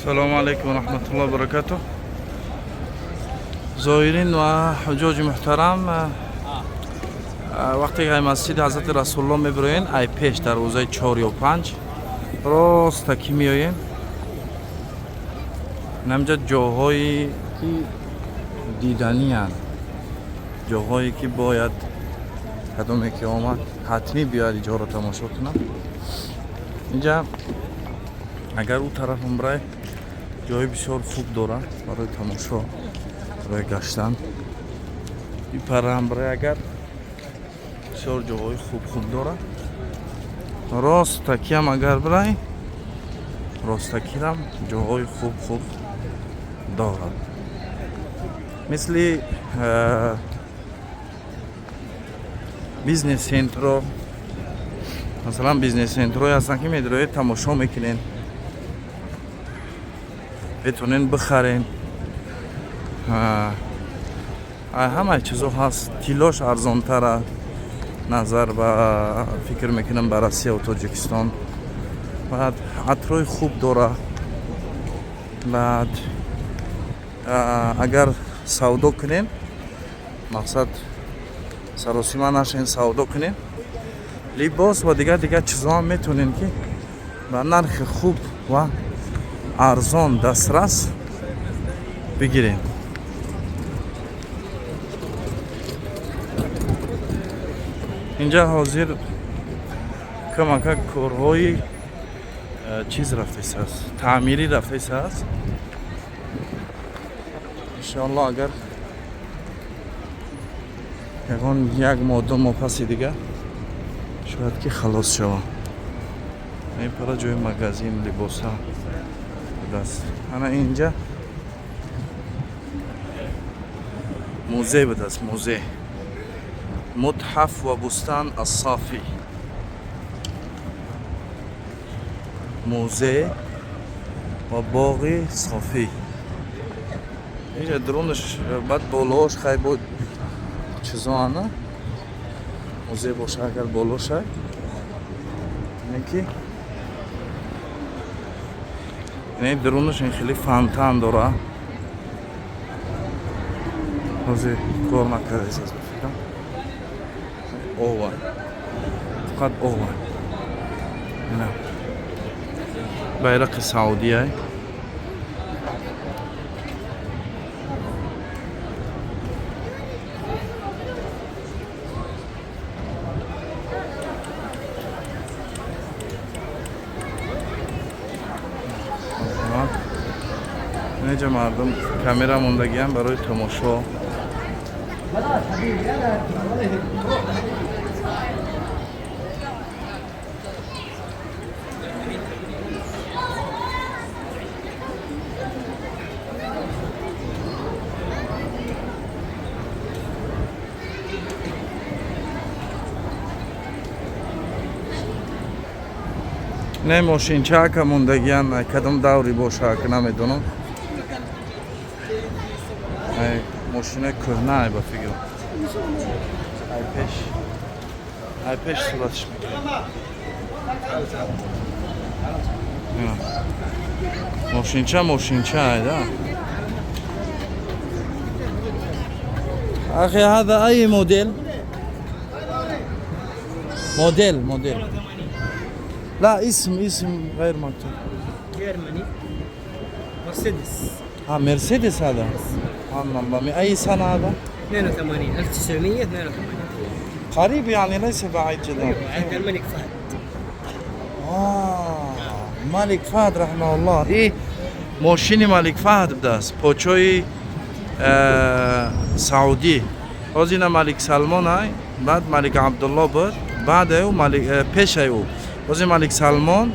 Салому алайкум ва раҳматуллоҳи ва баракатуҳ. Зоирин ва ҳуҷоҷи муҳтарам, вақте ки ай масҷиди ҳазрати Расулуллоҳ мебироен, ай пеш дарвозаи 4 ё 5 ростакӣ меоем. Инамҷа ҷоҳое ки диданиянд, ҷоҳое ки бояд кадоме ки омад ҳатмӣ биёяд иҷоро тамошо кунад. Инҷа агар ӯ тарафам бирай, ҷои бисёр хуб дорад барои тамошо, барои гаштан. И параам бирай, агар бисёр ҷоҳои хуб хуб дорад. Ростакиам агар бирай, ростакирам ҷоҳои хуб хуб дорад, мисли бизнес центро. Масалан, бизнес центрое ҳастанд, ки медироед, тамошо мекунед, метавонед бихарен, ҳамаи чизо ҳаст. Тиллош арзонтара назар ба, фикр мекунам, ба Россияву Тоҷикистон. Баъд атрои хуб дора. Баъд агар савдо кунем, мақсад саросима нашен, савдо кунем, либос ва дигар дигар чизоам метавонем, ки ба нархи хуб ва арзон дастрас бигирем. Инҷа ҳозир камакак корҳои чиз рафтаистааст, таъмирӣ рафтаистааст. Иншоалло, агар ягон як моҳ, 2 моҳ паси дига шояд ки халос шавад. Ин пара ҷои магазин либоса будаст. Ана инҷа музей будаст, музей мутҳаф ва бустан ассофӣ, музей ва боғи Софӣ. Инҷа дурунаш, баъд болоош хай бо чизо. Ана музей боша, агар болоша ки ин дурунаш ин хеле фонтан дора. Ҳозир кор накардааст, ба фикрам, ова, фақат ова. Ина байрақи Саудия. Инҷа мардум камера мондагиам барои тамошо. خلاص حبيبي، لا لا، ولا يهمك، روح. Не, мошинчаака мондагиан, кадом даври боша, намедонам. Ай мошинаи кӯҳна, ай ба фикрам. Ай пеш, ай пеш суратш мекунам. Мошинча, мошинча ай да. أخي، هذا أي موديل؟ موديل موديل؟ لا، اسم غير مكتوب. Germany، مرسيدس. ها، مرسيدس هذا. سبحان الله، من أي سنة هذا؟ 82، 1982. قريب يعني، ليس بعيد جدا. ايوه، عند الملك فهد. آه، ملك فهد رحمه الله. إيه، мошини Малик Фаҳд будааст, подшоҳи Саудӣ. Ҳозир ина Малик Салмон ай, баъд Малик Абдулло буд, баъд ӯ Малик, пешаи ӯ ҳозир Малик Салмон,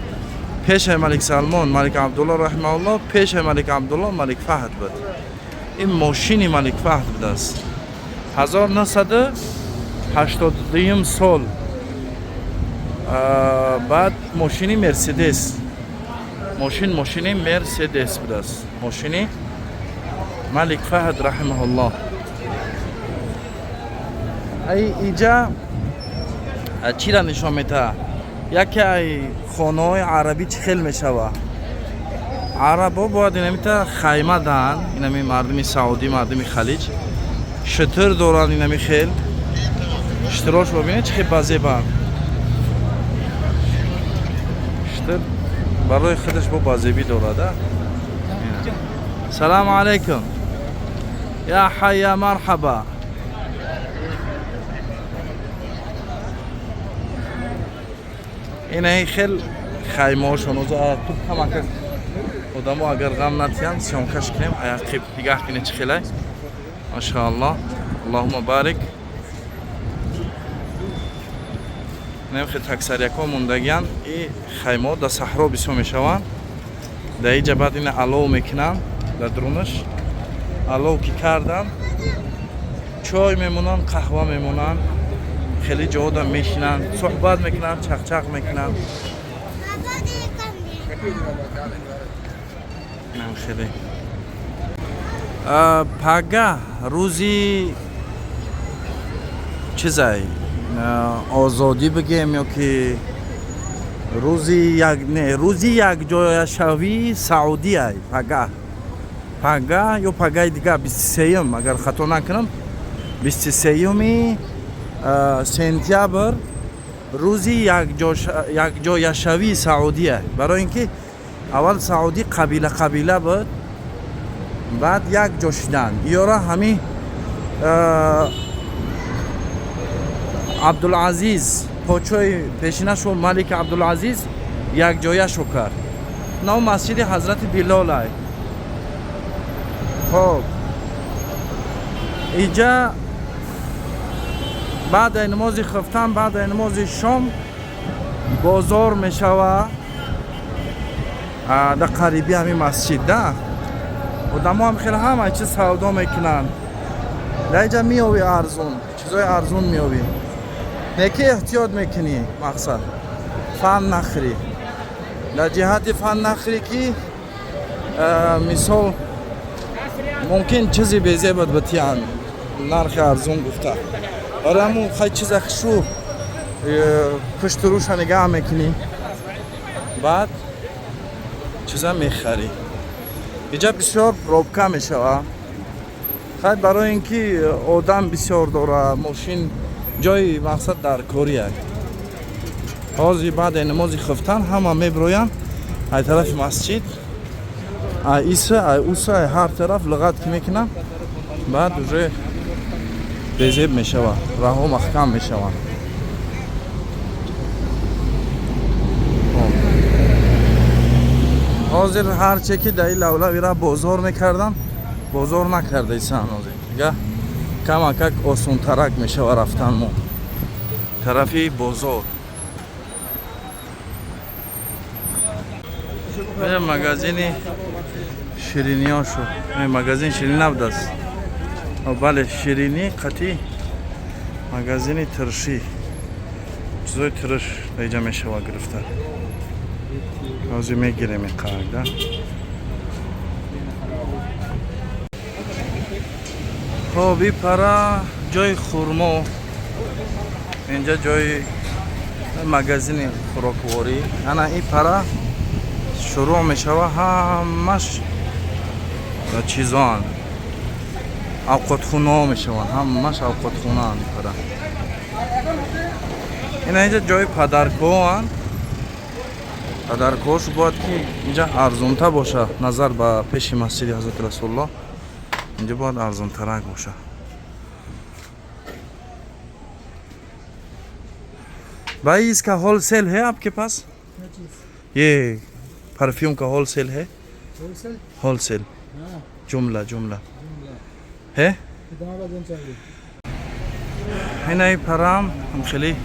пешаи Малик Салмон Малик Абдулло раҳимаулло, пешаи Малик Абдулло Малик Фаҳд буд. Ин мошини Малик Фаҳд будааст. 1982 сол. Баъд мошини Мерседес, мошин, мошини Мерседес будааст, мошини Малик Фаҳд раҳимаҳуллоҳ. Ай иҷа чира нишон метаҳад? Яке ай хонаҳои арабӣ чӣ хел мешава. Арабо бояд инамита хайма даҳанд, инами мардуми Саудӣ, мардуми Халиҷ шитр доранд, инами хел шитрош бибинед чӣ хел базебанд. Шитр барои худаш бо базебӣ дорад. Салому алайкум, я ҳайя, марҳаба. Инаи хел хаймаошон ту камака одамо агар ғам натиҳанд, съёмкаш кунем. Аяқиб нигаҳ кунед чӣ хелай, машааллоҳ, аллоҳума барик. Инам хел таксарияко мондагиянд. И хаймаҳо дар саҳро бисёр мешаванд. Дар иҷа баъд ина алов мекунанд, дар дурунаш алов ки карданд, чой мемонанд, қаҳва мемонанд, хеле ҷоҳода мешинанд, суҳбат мекунанд, чақчақ мекунанд. Инам хеле пага рӯзи чизай, озодӣ бигем ё ки рӯзи як, не, рӯзи якҷояшавии Саудиай пага, пага ё пагаи дигар, 23-юм, агар хато накунам, 23-юми сентябр рӯзи якҷояшавии Саудия. Барои ин ки аввал Саудӣ қабила қабила буд, баъд якҷо шиданд. Иёра ҳамин Абдулазиз, подшоҳи пешинашу малики Абдулазиз, якҷояшо кард. Нав масҷиди ҳазрати Билолай. Хоб, иҷа баъдаи намози хифтан, баъдаи намози шом бозор мешава дар қариби ҳамин масҷид. Да одамо ҳам хеле ҳама чиз савдо мекунанд. Дар иҷа меёвӣ арзун, чизои арзун меёвӣ, неки эҳтиёт мекунӣ, мақсад фан нахӯрӣ. Дар ҷиҳати фан нахӯрӣ ки мисол мумкин чизи безебат битиҳанд нархи арзун гуфта. Барои ҳамун хай чиза хушу пушти рӯша нигаҳ мекунӣ, баъд чиза мехарӣ. Иҷа бисёр пробка мешава. Хай, барои ин ки одам бисёр дора, мошин, ҷои мақсад дар кория. Ҳозир баъди намози хифтан ҳама мебироянд ай тарафи масҷид, ай иса, ай уса, ай ҳар тараф лиғат ки мекунанд, баъд уже безеб мешава, раҳо маҳкам мешаванд. Ҳозир ҳарче ки дар ин лавлавира бозор мекардам, бозор накардаисан. Ҳозир дига камакак осонтарак мешава рафтан мо тарафи бозор. Магазини шириниҳошу, магазин ширинӣ набудааст, бале, ширинӣ қатӣ магазини тиршӣ, чизои тирш даиҷа мешава гирифта. Ҳозир мегирем иқарда. Хоб, и пара ҷои хурмо, инҷа ҷои магазини хӯрокворӣ. Ана и пара шурӯъ мешава, ҳамаш чизоанд, авқотхунаҳо мешаванд, ҳамаш авқотхунаанд пара. Ина инҷа ҷои падаркоанд. Падаркош бояд ки инҷа арзонтар боша назар ба пеши масҷиди ҳазрати Расулуллоҳ. Инҷа бояд арзонтарак боша. भाई, इसका होलसेल है आपके पास? ये परफ्यूम का होलसेल है? होलसेल? होलसेल। हाँ। जुमला, जुमला है? कितना वजन चाहिए? инаи парам ҳам хеле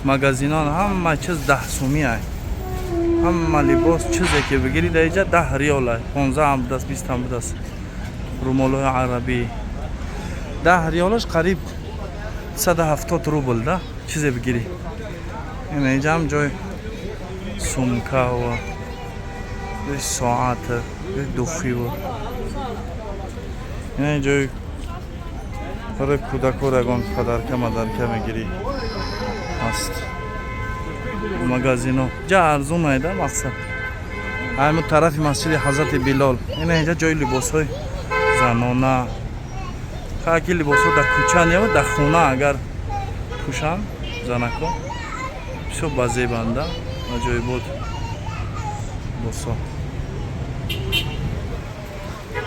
магазинон, ҳама чиз 10 сумӣ ай. Ҳама либос, чизе ки бигирӣ дар иҷа 10 риёл ай, 15 ҳам будаст, 20 ҳам будаст. Румолҳои арабӣ 10 риёлаш қариб 170 рубл да чизе бигирӣ. Ина иҷа ҳам ҷои сумкава, ҷои соата, ҷои духиву, ина ҷои барои кӯдакҳо ягон подарка мадарка мегирӣ ҳаст. Магазино ҷа арзун айда, мақсад. Ҳамин тарафи масҷиди Ҳазрати Билол. Ина инҷа ҷои либосҳои занона. Хаки либосҳо дар кӯча не, дар хона агар пӯшанд занако бисёр базебанда ва ҷоибот либосҳо.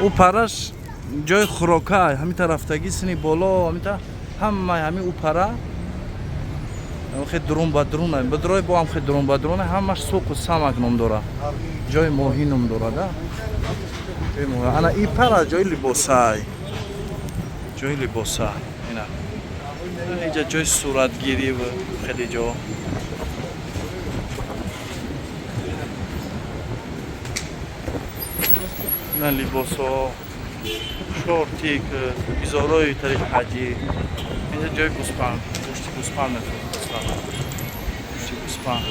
Ӯ параш ҷои хӯрока, ҳамин тарафтаги сини боло, ҳамин ҳамаи ҳамин ӯ пара хе дурун ба дурун, ба дурой бо ҳам хе дурун ба дурун, ҳамаш суқу самак ном дора, ҷои моҳӣ ном дорада. Ана и пара ҷои либосай, ҷои либоса. Ина инҷа ҷои суратгирӣ, хеле ҷо. Ина либосҳо, шортик, изорои тариқи ҳаҷӣ. Инҷа ҷои гӯспанд, гӯшти гӯспанд мефурӯхт, гӯшти гӯспанд.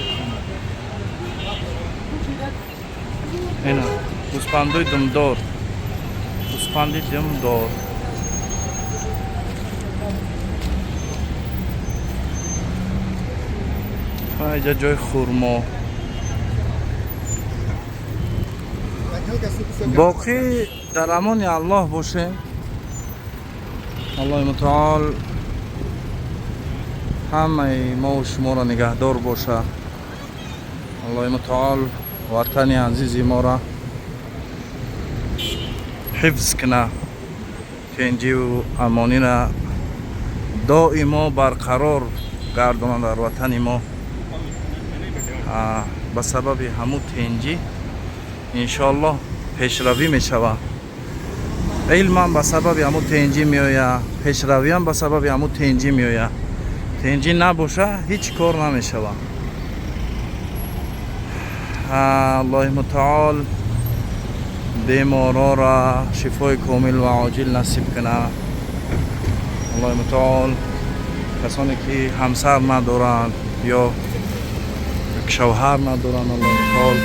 Ина гӯспандои думдор, гӯспанди думдор. Инҷа ҷои хурмо. Боқӣ дар амони Аллоҳ бошем. Аллоҳи мутаол ҳамаи мову шуморо нигаҳдор боша. Аллоҳи мутаол ватани азизи моро ҳифз куна, тенҷиву амонира доимо барқарор гардона дар ватани мо. Ба сабаби ҳамун тенҷӣ иншоаллоҳ пешравӣ мешавад. Илмам ба сабаби ҳамун тенҷӣ меояд, пешравиам ба сабаби ҳамун тенҷӣ меояд. Тенҷӣ набоша, ҳеҷ кор намешавад. Аллоҳи мутаол беморора шифои комил ва оҷил насиб кунад. Аллоҳи мутаол касоне ки ҳамсар надоранд ё шавҳар надоранд, Аллоҳи мутаол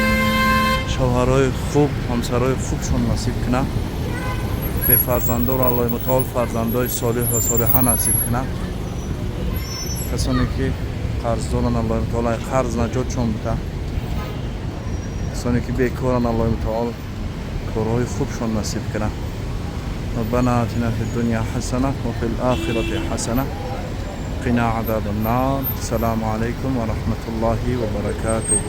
шавҳарҳои хуб, ҳамсарҳои хубшон насиб кунад. Бефарзандоро Аллоҳи мутаол фарзандои солиҳ ва солиҳа насиб кунад. Касоне ки қарз доранд, Аллоҳи мутаол қарз наҷотшон бита. Касоне ки бекоранд, Аллоҳи мутаол корҳои хубшон насиб кунад. ربنا آتنا في الدنيا حسنة وفي الآخرة حسنة قنا عذاب النار. السلام عليكم ورحمة الله وبركاته.